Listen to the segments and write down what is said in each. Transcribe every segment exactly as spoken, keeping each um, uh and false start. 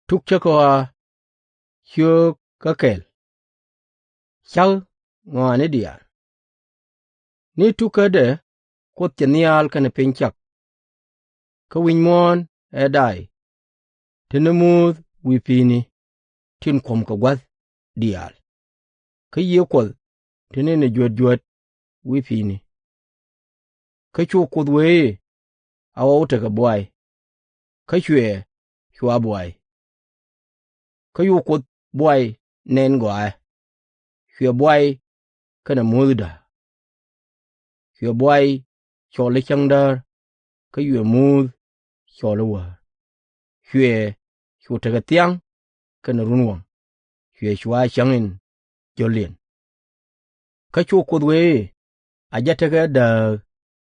Tuk cä kɔaa ciöök kä kɛl, cak ŋɔaani diaal. Ni tukädɛ Kuoth cɛ nhial kɛnɛ piny cak. Kä wi̱c muɔ̱ɔ̱n ɛ day, te ni muth wi̱i̱ pi̱i̱ni tin kuɔ̱mkɛ gua̱th diaal. Kä yiëë Kuɔth te ni ni juäät juäät wi̱i̱ pi̱i̱ni. Kä cu Kuoth wee i̱, A ɣɔw tekɛ buay. Kä cuɛ cua buay. Kä cu Kuoth buay nɛn gɔaaɛ, cuɛ buay kɛnɛ muth da̱a̱k. Cuɛ buay cɔl i̱ cäŋ däär, kä cuɛ muth cɔl i̱ wäär. Cuɛ cu tekɛ thiaŋ kɛnɛ runwaŋ, cuɛ cua cäŋ in jäldiɛn. Kä cu Kuoth wee i̱, A jɛ tekɛ dääk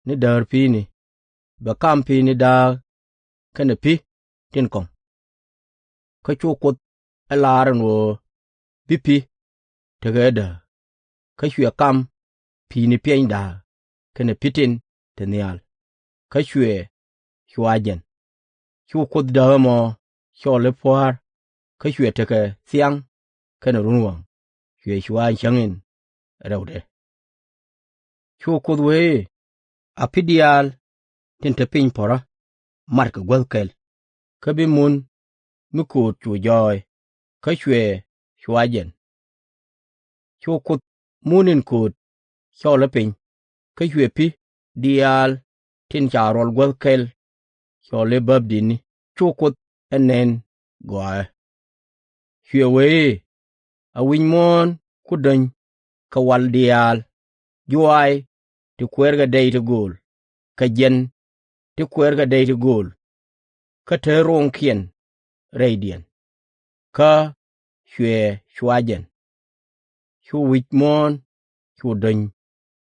ni däär pi̱i̱ni, bɛ kam pi̱i̱ni da̱a̱k kɛnɛ pi̱ tin kɔ̱ŋ. Kä cu Kuoth ɛ lar ɛn ɣöö bi pi̱ tekɛ dääk. Kä cuɛ kam pi̱i̱ni piɛny da̱a̱k kɛnɛ pi̱ tin te nhial, kä cuɛ cua jɛn. Cu Kuoth dääk ɛmɔ cɔl i̱ pua̱a̱r, kä cuɛ tekɛ thiaŋ kɛnɛ runwaŋ, cuɛ cua cäŋ in rɛwdɛ. Cu Kuoth wee i̱, A pi̱ diaal tin te piny puɔ̱rä matkɛ guäth kɛl, kä bi mun mi kööt cu jɔɔy. Kä cuɛ cua jɛn. Cu Kuoth mun in kööt cɔl i̱ piny, kä cuɛ pi̱ diaal tin ca ruɔl guäth kɛl cɔl i̱ bäpdiitni. Cu Kuoth ɛ nɛn gɔaaɛ. Cuɛ wee i̱, A wi̱c muɔ̱ɔ̱n ku döny kɛ wal diaal, juaay ti kuɛɛrkɛ dɛy ti gööl, kɛ jiɛn ti kuɛɛrkɛ dɛy ti gööl, kä te ro̱o̱ŋkiɛn rɛydiɛn. Kä cuɛ cua jɛn. Cu wi̱c muɔ̱ɔ̱n cu döny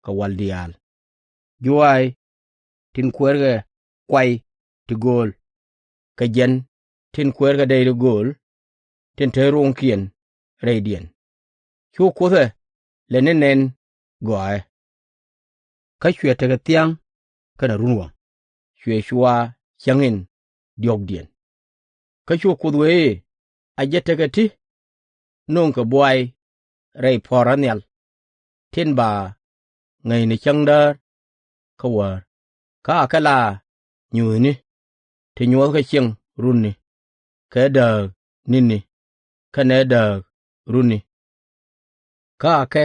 kɛ wal diaal, juaay tin kuɛɛrkɛ kuay ti gööl, kɛ jiɛn tin kuɛɛrkɛ dɛy ti gööl, tin te ro̱o̱ŋkiɛn rɛydiɛn. Cu Kuoth ɛ lɛ ni nɛn gɔaaɛ. Kä cuɛ tekɛ thiaŋ kɛnɛ runwaŋ, cuɛ cua cäŋ in diɔ̱ɔ̱kdiɛn. Kä cu Kuoth wee i̱, A jɛ tekɛ ti nööŋkɛ buay rɛy puɔ̱rä nhial, tin ba ŋäcni cäŋ däär kä wäär, kä akɛ la nyuuthni ti nyuɔthkɛ ciɛŋ runi, kɛ dääk ni̱ni, kɛnɛ dääk runi, kä akɛ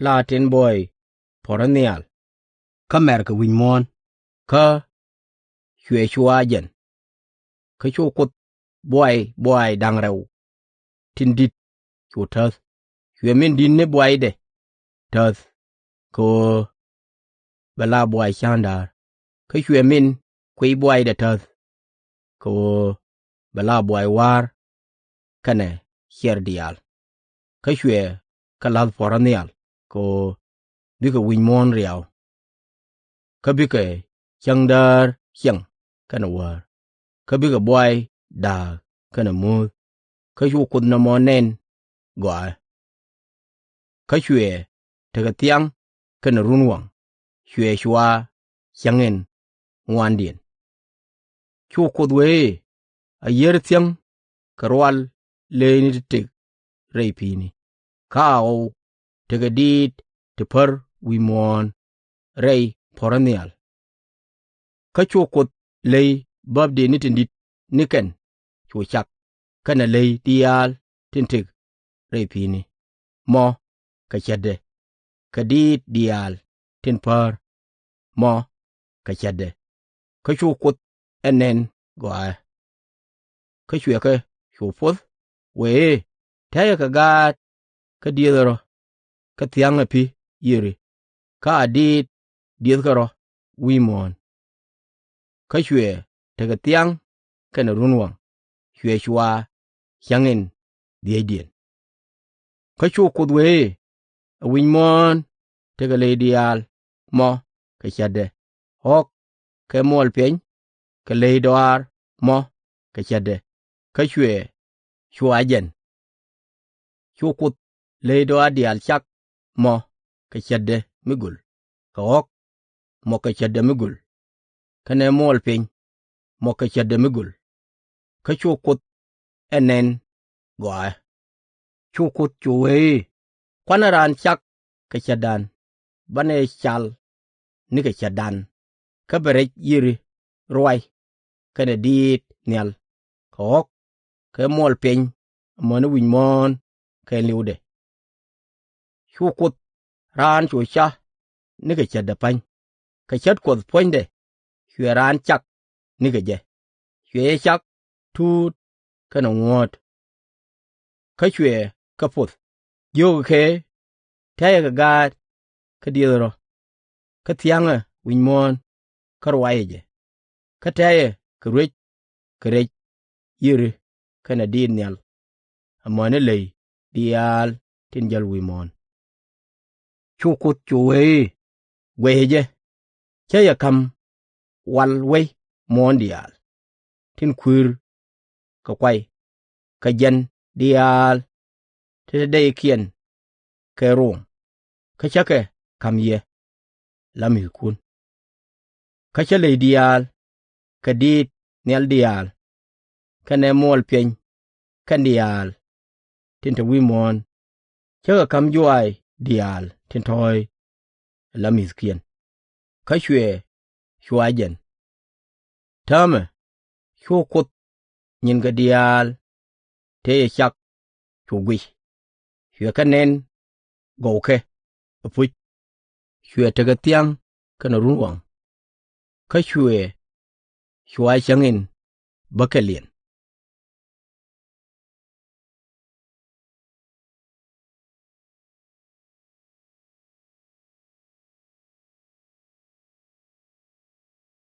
la tin buɔy puɔ̱rä nhial. Kä mɛrkɛ wi̱c muɔ̱ɔ̱n, kä cuɛ cua jɛn. Kä cu Kuoth buay buay da̱ŋ rɛw tin di̱t cu täth. Cuɛ min di̱t ni buaydɛ täth, kɛ ɣöö bɛ la buay ca̱a̱ŋ da̱a̱r. Kä cuɛ min kuiy buaydɛ täth, kɛ ɣöö bɛ la buay wa̱a̱r kɛnɛ ciɛr diaal. Kä cuɛ kɛ la̱th puɔ̱rä nhial, kɛ ɣöö bikɛ wi̱c muɔ̱ɔ̱n riaw, kä bikɛ cäŋ däär ciɛŋ kɛnɛ wäär, kä bikɛ buay da̱a̱k kɛnɛ muth. Kä cu Kuoth nɔmɔ nɛn gɔaaɛ. Kä cuɛ tekɛ thiaŋ kɛnɛ runwaŋ, cuɛ cua cäŋ in ŋuandiɛn. Cu Kuoth wee i̱, A yier thiäŋ kɛ rual leeni ti tëk rɛy pi̱i̱ni, kä a ɣɔw tekɛ diit ti pär wi̱i̱ muɔ̱ɔ̱n rɛy puɔ̱rä nhial. Kä cu Kuoth ley bäpdiitni tin di̱t ni kɛn cu cak, kɛnɛ ley diaal tin tëk rɛy pi̱i̱ni, mɔ kɛ cätdɛ, kɛ diit diaal tin pär, mɔ kɛ cätdɛ. Kä cu Kuoth ɛ nɛn gɔaaɛ. Kä cuɛ kɛ cu poth, wëë i̱, Tɛ̈cɛ kɛ gaat kä diëthɛ rɔ, kä thia̱ŋɛ pi̱ yiëri, kä a diit diëthkɛ rɔ wi̱i̱ muɔ̱ɔ̱n. Kä cuɛ tekɛ thiaŋ kɛnɛ runwaŋ, cuɛ cua cäŋ in dhiecdiɛn. Kä cu Kuoth wee i̱, A wi̱c muɔ̱ɔ̱n tekɛ ley diaal mɔ kɛ cätdɛ, ɣɔ̱k kɛ muɔl piɛny kɛ ley dɔaar mɔ kɛ cätdɛ. Kä cuɛ cua jɛn. Cu Kuoth ley dɔaar diaal cak mɔ kɛ cätdɛ mi göl, kɛ ɣɔ̱k mɔ kɛ cätdɛ mi göl, kɛnɛ muɔl piɛny mɔ kɛ cätdɛ mi göl. Kä cu Kuoth ɛ nɛn gɔaaɛ. Cu Kuoth cu wee i̱, Kuanɛ raan cak kɛ cätdan, banɛ cal nikɛ cätdan, kä bɛ rɛc yiëri ruac kɛnɛ diit nhial, kɛ ɣɔ̱k kɛ muɔɔl piɛny amäni wi̱c muɔ̱ɔ̱n kɛɛliwdɛ. Cu Kuoth raan cu cak nikɛ cätdɛ pa̱ny, kɛ cät Kuɔth puɔ̱nydɛ cuɛ raan cak nikɛ jɛ, cuɛ jɛ cak tuut kɛnɛ ŋuɔ̱ɔ̱t. Kä cuɛ kɛ poth, jiökɛ kɛ, Tɛ̈yɛ kɛ gaat kä diëthɛ rɔ̱, kä thia̱ŋɛ wi̱c muɔ̱ɔ̱n kä ruacɛ jɛ, kä tɛ̈yɛ kɛ ruec kɛ rɛc yiëri kɛnɛ diit nhial amäni ley diaal tin jäl wi̱i̱ muɔ̱ɔ̱n. Cu Kuoth cu wee i̱, Guɛcɛ jɛ, cä yɛ ka̱m wal wec muɔ̱ɔ̱n diaal tin kui̱r kɛ kuay, kɛ jiɛn diaal tin te dɛykiɛn kɛ ruɔ̱ŋ, kä cä kɛ ka̱m yɛ ala mi̱thkun. Kä cä ley diaal kɛ diit nhial diaal kɛnɛ muɔɔl piɛny kɛn diaal tin te wi̱i̱ muɔ̱ɔ̱n, cä kɛ ka̱m juaac diaal tin tɔ̱ɔ̱c ala mi̱thkiɛn, kä cuɛ cua̱ jɛn. Täämɛ cu Kuoth nyinkɛ diaal tëë cɛ cak cu guic, cuɛ kɛ nɛn gɔwkɛ ɛpuc, cuɛ tekɛ thia̱ŋ kɛnɛ runwaŋ, kä cuɛ cua̱ cäŋ in bäkɛliɛn.